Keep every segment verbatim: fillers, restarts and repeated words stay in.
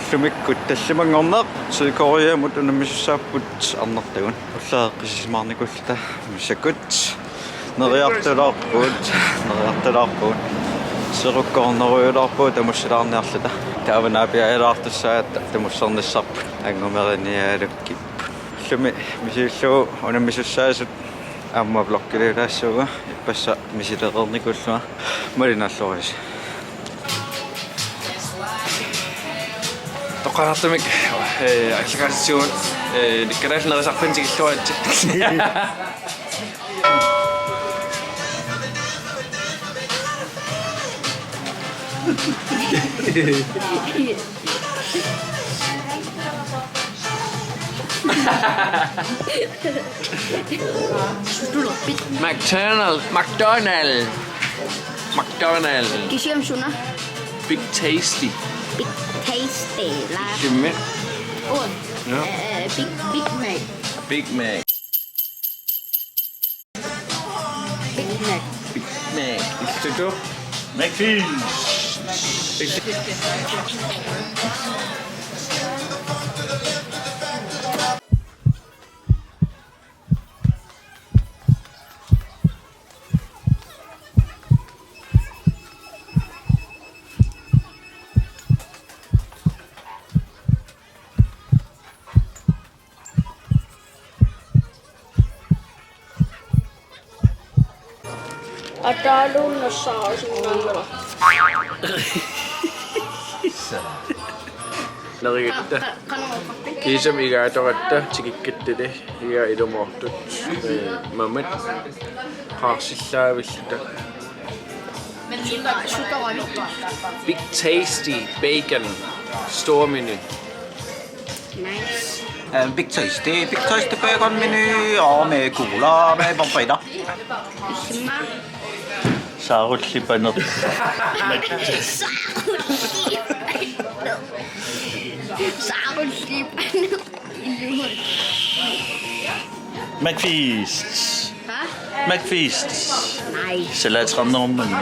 Ullumikkut tallimanngorneq Sydkoreamut unammisussaapput arnartagut. Ullaaq eqqissisimaarnikuulluta massakkut. Neriartulaarpugut, neriartulaarpugut. Serukkoornerujulaarpugut tamussilaarniarluta. Taava naapiaalaartussaagatta tamussarnissarput. Angumerinialukkippoq. Ullumi misillugu unammisussaasut aamma vloggiliulaassuuga, ippassaq misilereernikuullunga, malinnaallorisi. Toqqaannartumik, eh, aallakaatitsivugut, eh, Nikalaallu nerisarfinnut tikilluaritsi. Sutulerpit. McDonald, McDonald. McDonald. Kisianni suna? Big Tasty. Big Tasty, la. Kisianni? Ui. Ja. Eh, eh, Big, Big Mac. Big Mac. Big Mac. Big Mac. Illutu. McFeast. Ataaluunnassaasunnaanngilaq. Nerigatta. Qa-, qa-, qanoq oqarpit? Kiisami igaatoratta tikikkattali igaa ilumoortut. Eh, mamat. Qaarsillavilluta. Sutoravit. Big Tasty Bacon Store Menu. Nice. Eh, Big Tasty, Big Tasty Bacon Menu, og med cola, med pomfritter. Isma. Saarullipaneq. Saarullipaneq. Saarullipaneq. McFeast. Hva? McFeast. Nej. Salatsramnormen.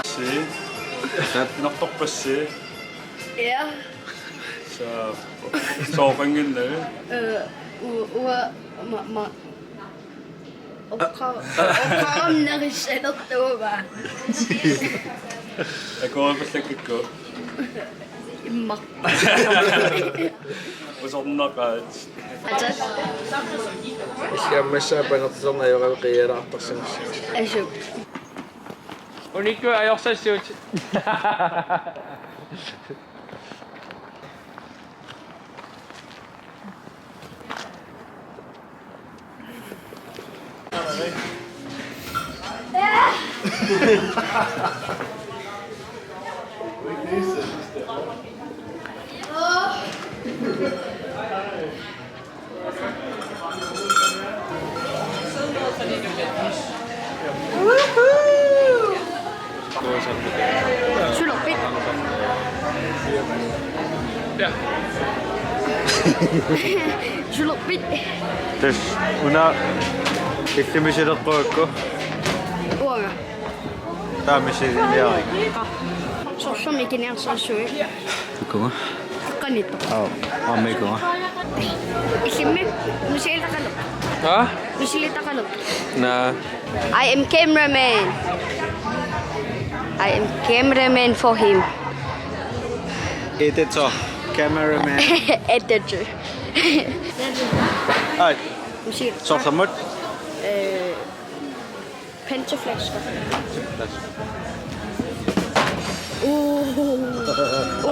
Si. Tatnortorpassi. Ja. Sa-, sooqannginnavit? Øh, u-, ua-, ma-, ma-, oqqa-, oqqaramnerissalertuuva. Akueripallakkakku. Imma. Usornaqaat. Ata. Issiammassaa panertilerneq ajoralu qiialaartarsimassaasi. Asuk. Unikkut ajorsassut. Sulerpit. Ja. Sulerpit. Tassa una illimisileqqugakku. Uanga. Taamisi niari. Sorlermi kiniarsaassuit. Kunga. Qanittoq. Aa, aamma ikunga. Illimmi misilitaqalerpoq. Haa? Misilitaqalerpoq. Naa. I am cameraman. I am cameraman for him. Editor. Cameraman. Editor. Ai. Misil. Sorlermut. Øh, Pantoflasker. Pantoflasker. Uh.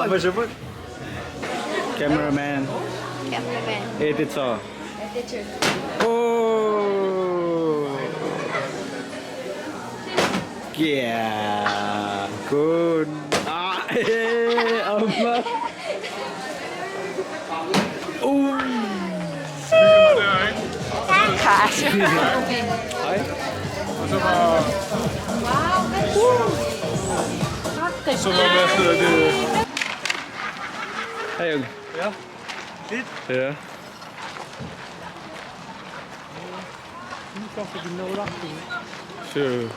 Hvad så? Cameraman. Cameraman. Editor. Editor. Oh. Ja. Kun. Ah, eh, amma. Uh. Hej. Og så var, så var, hvad hedder det? Hej, Jørgen. Ja. Sure.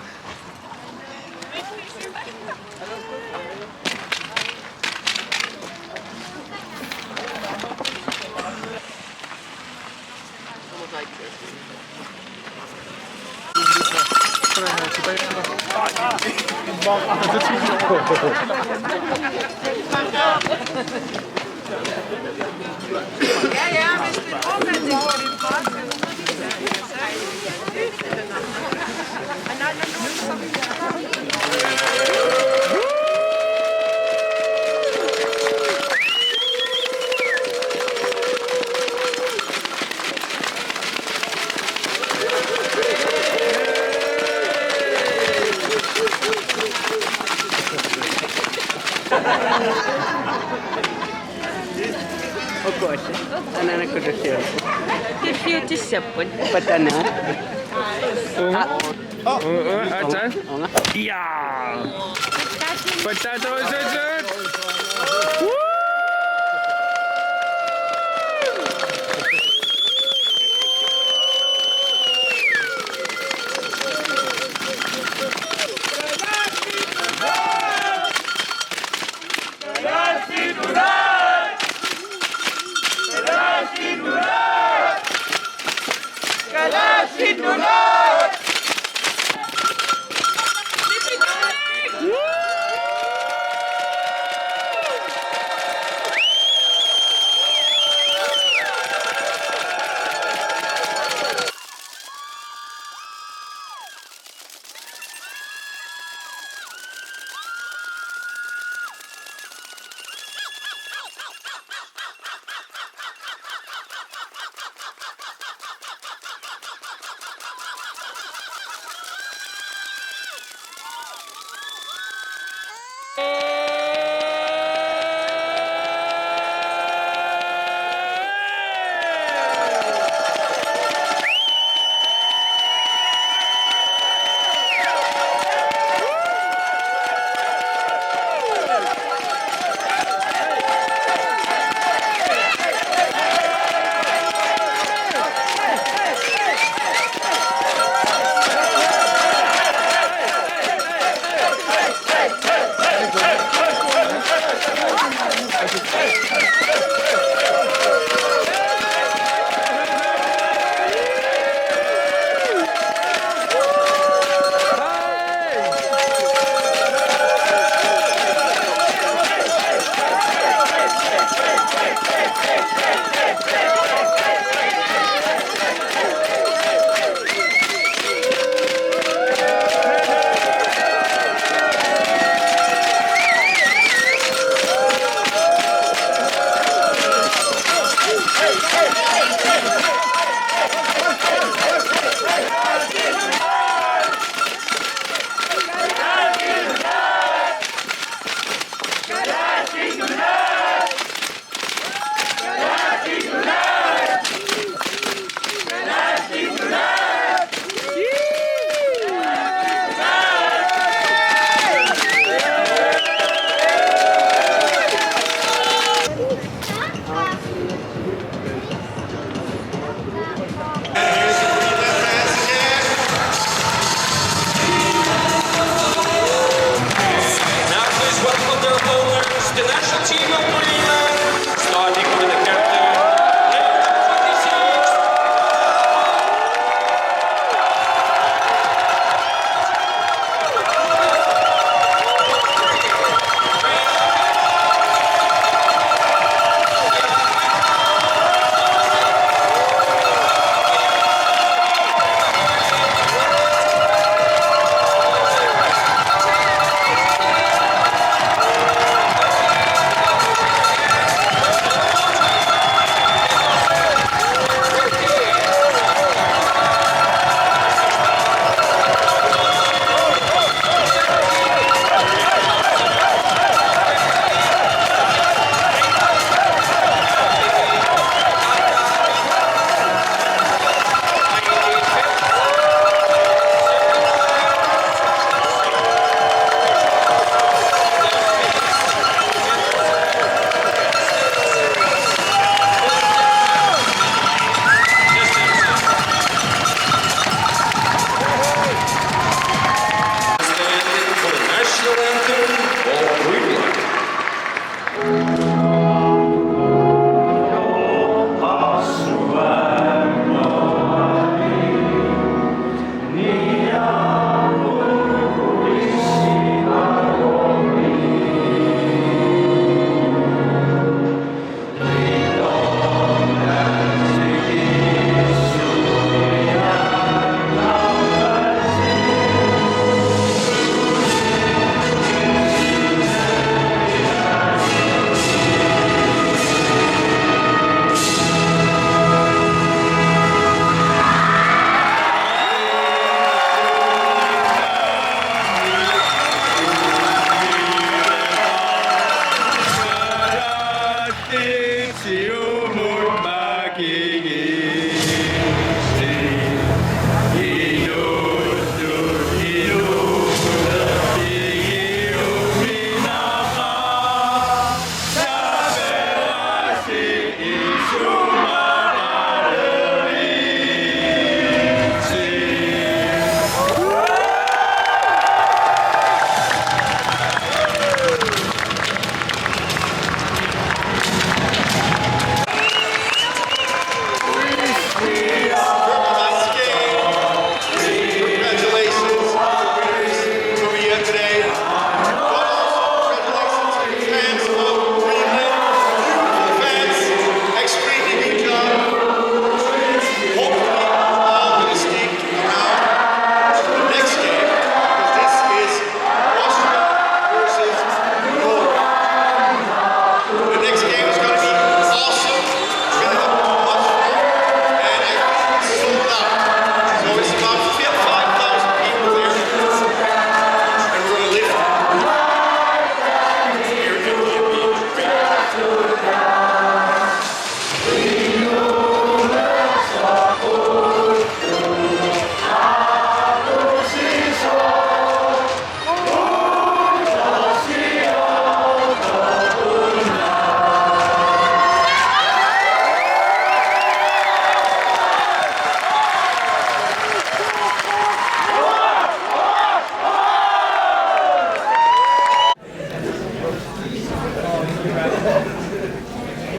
Okos. Anana kudusiu. Kiffiutissapput. Patana. Unga. Unga, unga, aatsaat. Unga. Ja. Patata ususut. Woo!